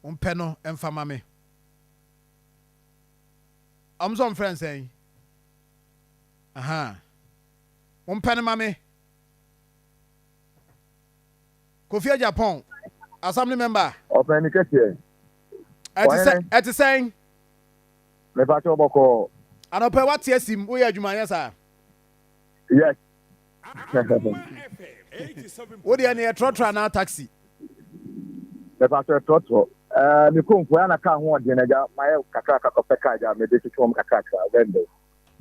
Wompɛ no mfa ma me. Ɔmo sɛ ɔmfrɛ nsɛn. Aha. Wompɛ no ma me. Kofi Agyapong, Assembly member. Ɔpɛni kɛseɛ. Ɛte sɛ ɛte sɛn? Mepa kyɛw bɔkɔɔ. Anɔpɛ wate asim woyɛ adwuma anyɛ saa? Yes. Wo deɛ ne yɛ trɔtrɔ anaa taxi? Mepa kyɛw trɔtrɔ. Ɛɛ me kɔ mpo na kaa ho ɔden agya mayɛ kakra kɔpɛ kaa agya mede twetwe wɔn kakrakra bɛn dɛ.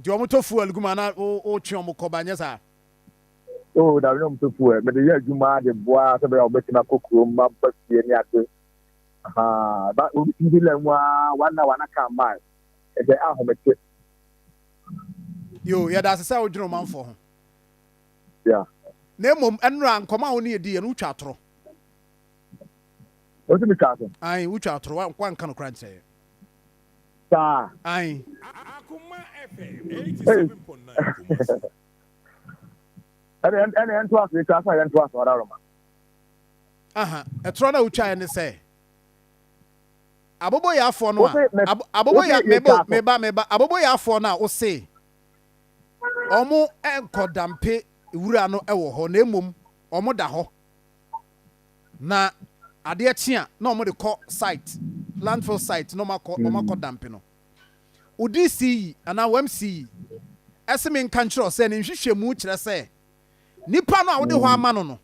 Nti wɔn tɔ fuel gu mu anaa wotwe wɔn kɔ ba nyɛ saa? Oh, dabi na wɔn tɔ fuel. Mede yɛ adwuma de boa sɛ bɛyɛ wɔbɛtumi akɔ kurom aba fie ne ade. Ahaa, ba obi tumi di lɛn mu aa one hour na kaa mmaa ɛdɛ ahomete. Yo, yɛda ase sɛ wodwene ɔmanfoɔ ho. Yeah. Na mmom, ɛnora nkɔmɔ a wo ne yɛ diiɛ no, wotwa atorɔ. Wosi mi twa atorɔ? Ae, wotwa atorɔ, woanka nokorɛ ankyerɛ yɛn. Saa. Ae. Hey. Ɛne ɛne yɛnto aso, yɛtwa aso a yɛnto aso, ɔdaroma. Aha, ɛtorɔ no a wotwaeɛ ne sɛ, aboboyaafoɔ no a, aboboya, meba, meba, meba, aboboyaafoɔ no a wose wɔn nkɔ dampe wura no wɔ hɔ, na mmom wɔn da hɔ, na adeɛ kye a na wɔn de kɔ site, landfill site, na wɔn akɔ, wɔn akɔ dampe no. Wo DC yi anaa wo MC yi ɛse menka nkyerɛ wo sɛ ne nhwehwɛmu kyerɛ sɛ nipa no a wode hɔ ama no no,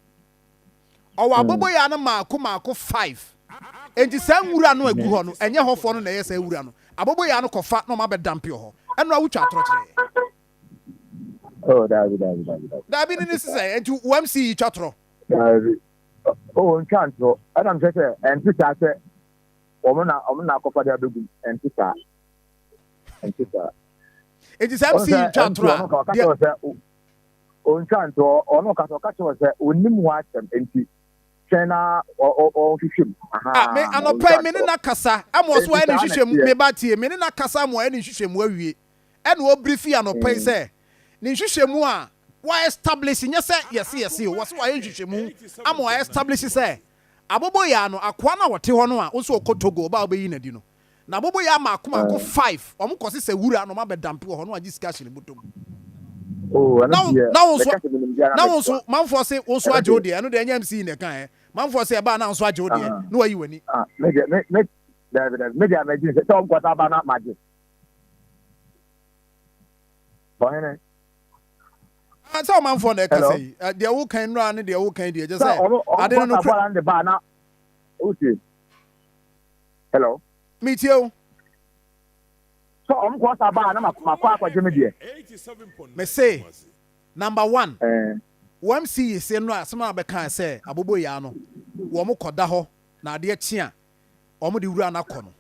Ɔwɔ aboboyaa no maako maako five. Enti saa nwura no a egu hɔ no, ɛnyɛ hɔfoɔ no na ɛyɛ saa wura no. Aboboyaa no kɔfa na wɔn abɛdampe wɔ hɔ. Ɛno a wotwa atorɔ kyerɛ yɛn. Oh, daabi, daabi, daabi, daabi. Daabi ne ne sisɛ, enti wo MC yi twa torɔ? Daabi. Oh, ntwa ntorɔ. Ɛna mekyerɛ sɛ ɛnte saa sɛ wɔn na wɔn na akɔfa de abɛgum. Ɛnte saa. Ɛnte saa. Enti sɛ MC yi ntwa atorɔ a, deɛ. Ontwa ntorɔ, ɔno ɔka sɛ ɔka kyerɛ wɔn sɛ onnim ho asɛm nti twɛn na ɔnhwehwɛ mu. Ah, me anɔpa yi me ne no akasa ama ɔso wayɛ ne nhwehwɛmu, me ba tie, me ne no akasa ama wayɛ ne nhwehwɛmu awie, ɛna ɔbrifi anɔpa yi sɛ ne nhwehwɛmu a wa establish, nyɛ sɛ yɛse yɛse o, wɔse wayɛ nhwehwɛmu ama wa establish sɛ aboboyaa no, akoa no a ɔte hɔ no a wo nso ɔkɔ Togo, ɔba a wobɛyi no adi no, Na bobo yɛ mako mako five ɔmo kɔ sesɛ wura na ɔmo abɛ dampe wɔ hɔ na wagye sika ahyɛ ne bɔtɔ mu. Oh, ɛno Na wo deɛ, na wo nso mɛka sɛ menim deɛ na na wo mɛtoa. nso manfoɔ se wo nso Ɛno agye wo deɛ. deɛ ɛno deɛ ɛnyɛ MC na ɛka ɛ manfoɔ se ɛbaa na wo nso agye wo deɛ Ah, na wayi w'ani. ah, me deɛ, me, me, daabi, daabi, me deɛ mɛgye sɛ, sɛ ɔmo kɔsa aba na magye. Ɔhene. Ah, sɛ ɔmanfoɔ na ɛkasa Hello? yi, eh, deɛ wokan nnora ne deɛ wokan deɛ kyɛ Sɛ sɛ ɔmo, ɔmo ade no kɔsa nokorɛ. bɔɔla no de baa na, wotie. Hello. Metie wo. Sɛ ɔmo kɔ sa baa na makɔ akɔgye me deɛ. Me se number one Eh. wɔn si yi se no asɛm a bɛka sɛ aboboyaa no wɔn kɔ da hɔ na adeɛ kye a wɔn de wura no akɔ no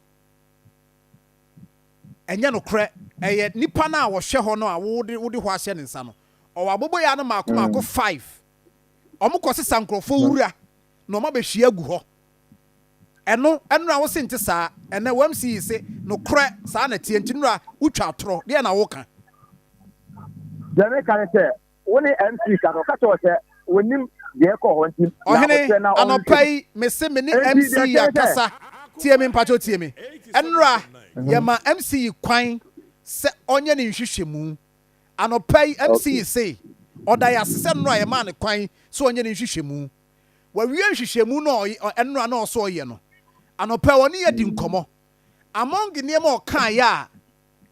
ɛnyɛ nokorɛ ɛyɛ nipa no a wɔhwɛ hɔ no a wode wode hɔ ahyɛ ne nsa no ɔwɔ aboboyaa no maako maako five wɔn kɔ sesa nkorɔfoɔ wura na wɔn abɛhwie agu hɔ. Ɛno, ɛnora wo se nte saa, ɛnɛ wo MC yi se nokorɛ saa na ɛteɛ nti nora wo twa atorɔ, deɛn na wo ka? Deɛ meka ne sɛ, wo ne MC ka no, ɔka kyerɛ wo sɛ ɔnim deɛ ɛkɔɔ hɔ nti Ɔhene, nyaboterɛ na ɔnhwɛ anɔpa mu. yi me se me ne Enti MC deɛ yi ɛteɛ ne sɛ. akasa, tie me mpakyɛw tie me, ɛnora yɛma MC yi kwan sɛ ɔnyɛ ne nhwehwɛmu, anɔpa yi MC yi se ɔda yɛ ase sɛ nnora yɛmaa no kwan sɛ ɔnyɛ ne nhwehwɛmu, Wawie nhwehwɛmu no a ɛnora na ɔsɛ ɔyɛ no. Anɔpa yi ɔne yɛ di nkɔmmɔ. Among nneɛma a ɔkaeɛ a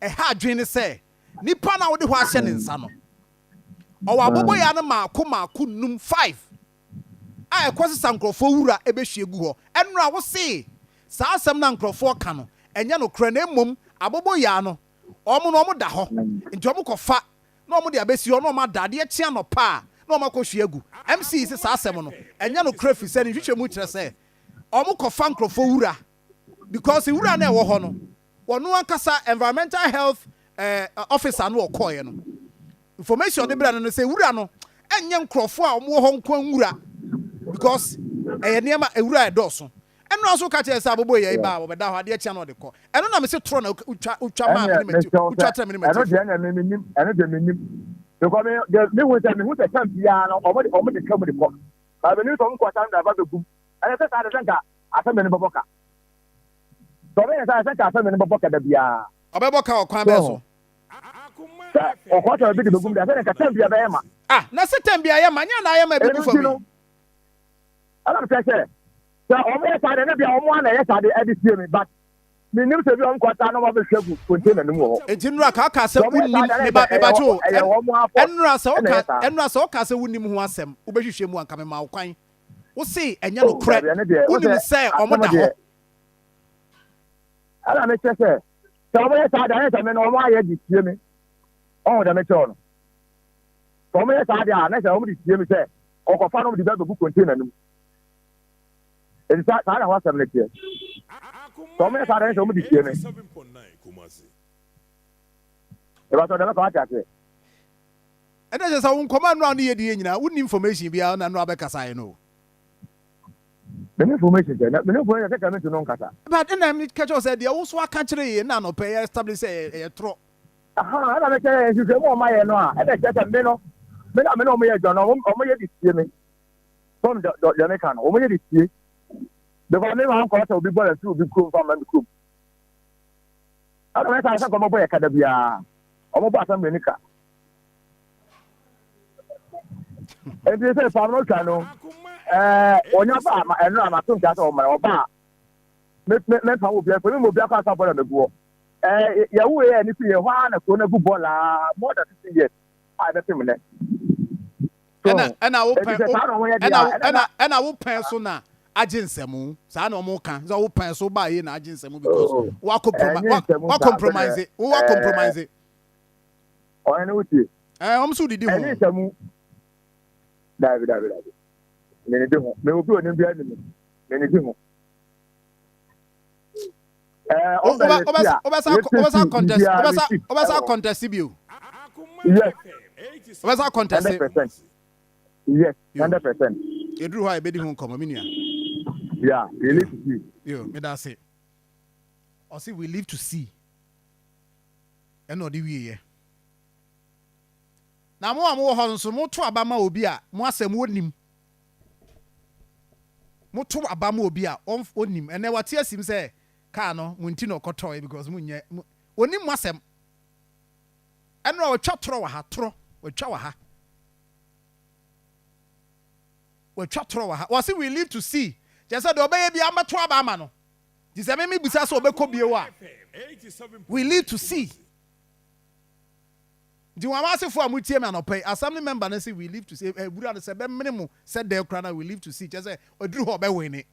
ɛha adwene ne sɛ, nipa no a wode hɔ ahyɛ ne nsa no, ɔwɔ aboboyaa no maako maako num, five, a ɛkɔsesa nkurɔfoɔ wura bɛhwie gu hɔ. Ɛnora wose saa asɛm no a nkurɔfoɔ ka no, ɛnyɛ nokorɛ na mmom aboboyaa no, wɔn no wɔda hɔ, nti wɔkɔfa na wɔn de abɛsi hɔ na wɔn ada, adeɛ kye anɔpa a na wɔn akɔhwie agu. MC se saa asɛm no ɛnyɛ nokorɛ firi sɛ ne nhwehwɛmu kyerɛ sɛ wɔn kɔfa nkorɔfoɔ wura because wura no a ɛwɔ hɔ no wɔn ankasa environmental health eh, officer no ɔkɔɔeɛ no information ɔde brɛ no no sɛ wura no ɛnyɛ nkorɔfoɔ a wɔn wɔ hɔ nko nwura because ɛyɛ nneɛma ewura ɛdɔɔso. Ɛno nso ka kyerɛ sɛ abobo yɛ ba a wɔbɛda hɔ adeɛ kyea na ɔde kɔ. Ɛno na mese torɔ na wotwa wotwa maa me Ɛnneɛ ne mati mesrɛ wo wotwa sɛ kyerɛ me ne ɛno m'atiefoɔ. deɛ ɛnneɛ me mennim ɛno deɛ mennim because me deɛ mehu sɛ mehu sɛ tam biara no wɔn de wɔn de ka mu de kɔ but menim sɛ wɔn kɔ tam na ɛba bɛgum ɛnɛ sɛ saa de sɛ nka asɛm no bɛbɔ ka. Sɛ ɔbɛyɛ saa a, ɛsɛ nka asɛm no bɛbɔ ka da biara. Ɔbɛbɔ ka wɔ kwan So bɛn ho? so? Sɛ ɔkɔ sɛ obi de bɛgum deɛ, sɛdeɛ nka tɛm biara bɛyɛ ma. Ah, na sɛ tɛm biara yɛ ma, nyɛ na ayɛ ma ebi Ɛno gu nti fam yi. no, ɛna mekyerɛ sɛ, sɛ wɔyɛ saa deɛ, na bia wɔn ara na ɛyɛ saa de ɛde sie me, but mennim sɛ bi wɔn kɔ saa na wɔn abɛhwɛ gu container no mu wɔ hɔ. Enti nnora ka wokaa Sɛ sɛ wɔyɛ saa wonnim, deɛ, na meba ɛyɛ sɛ mebakyɛ o, ɛyɛ wɔn ara fault ɛnnora sɛ ɛna woka ɛyɛ saa. ɛnnora sɛ wokaa sɛ wonnim ho asɛm, wobɛhwehwɛ mu a nka memaa wo kwan. Wose ɛnyɛ Oh, nokorɛ, dabi, ɛno deɛ, wo wonim sɛ sɛ wɔn asɛm da hɔ. deɛ, ɛna mekyerɛ sɛ, sɛ wɔyɛ saa deɛ, na ɛyɛ sɛ me no wɔn ayɛ de sie me. Ɔho deɛ mekyerɛ wo no. Sɛ wɔn yɛ saa deɛ a, na sɛ wɔn de sie me sɛ ɔkɔfa no de bɛ bɛgu container no mu. Eti saa saa na ho asɛm no teɛ. Sɛ wɔn yɛ saa deɛ, na sɛ wɔn de sie me. Ɛbɛtɔ deɛ mɛka wate aseɛ. Ɛna kyerɛ sɛ wo nkɔmɔ a nnora ne yɛ di yɛ nyinaa wonni information biara na nnora bɛkasaeɛ no o. Mene information sɛ, mene information sɛ kɛmɛ nti no nkasa. But ɛna meka kyerɛ wo sɛ deɛ wo so aka kyerɛ yɛ na anɔpɛ yɛ establish sɛ ɛyɛ torɔ. Ahaa, ɛna mekyerɛ yɛ nhwehwɛmu a wɔayɛ no a, ɛna ɛkyerɛ sɛ me no, me na me ne wɔn yɛ adwuma no, wɔn yɛ de sie me. Fam dɛ dɛ deɛ meka no, wɔn yɛ de sie. Because me maa nkɔla sɛ obi bɔ na fi obi kurom fa ma me kurom. Ɛna wɔyɛ saa sɛ nkɔmɔ bɔ yɛ kada biara, wɔn bɔ asɛm ni ka. Nti sɛ fam no twa no, ɛɛ wɔnya ba ma ɛno a ma to nka sɛ wɔn mma wɔba a, me me me nfa wɔ bi, me mo bi akɔ asa bɔ na megu hɔ. Eh, yɛwo yɛ ne fi yɛ hɔ ara na kuro no agu bɔɔl aa more than 50 years a ɛbɛpem nnɛ. So Ɛna ɛna wo eti pɛn sɛ wo saa na wɔn yɛ deɛ ɛna a wo ɛna ɛna na ɛna wo pɛn so na agye nsɛmu saa na wɔn ka sɛ wo pɛn so baa yi na agye nsɛmu because oh wa compromise ɛnyɛ wa nsɛm wa saa sɛdeɛ compromise wo wa ɛɛ compromise ɔyɛ ne wotie ɛɛ wɔn so didi ɛnyɛ ho. nsɛm daabi daabi daabi mene di ho me obi onim biara nim mene di ho. Wobɛsa contest wobɛsa wobɛsa contest bio. Yes. Wobɛsa contest. 100%. Yes, 100%. Eduru hɔ a ebedi ho nkɔmɔ mi nua. Yeah, we live to see. Yo, me da ase. Ɔsi we live to see. Ɛna ɔde wie yɛ. Na mo a mowɔ hɔ nso mo to aba ma obi a mo asɛm onim. Moto aba ma obi a ɔnnim. Ɛnɛ wate asim sɛ car no mo nti na ɔkɔtɔe because mo nyɛ mo ɔnim mo asɛm. Ɛnora watwa torɔ wɔ ha torɔ watwa wɔ ha watwa torɔ wɔ ha wɔse we live to see kyerɛ sɛ deɛ ɔbɛyɛ biara mɛto aba ama no nti sɛ me mebisa sɛ ɔbɛkɔ bio a we live to see. Nti Wanwasefoɔ a motie me anɔpa yi, assembly member no se we live to see, eh, wura no sɛ ɛbɛmene mo sɛ dɛn koraa na we live to see, kyerɛ sɛ ɔduru hɔ ɔbɛwene.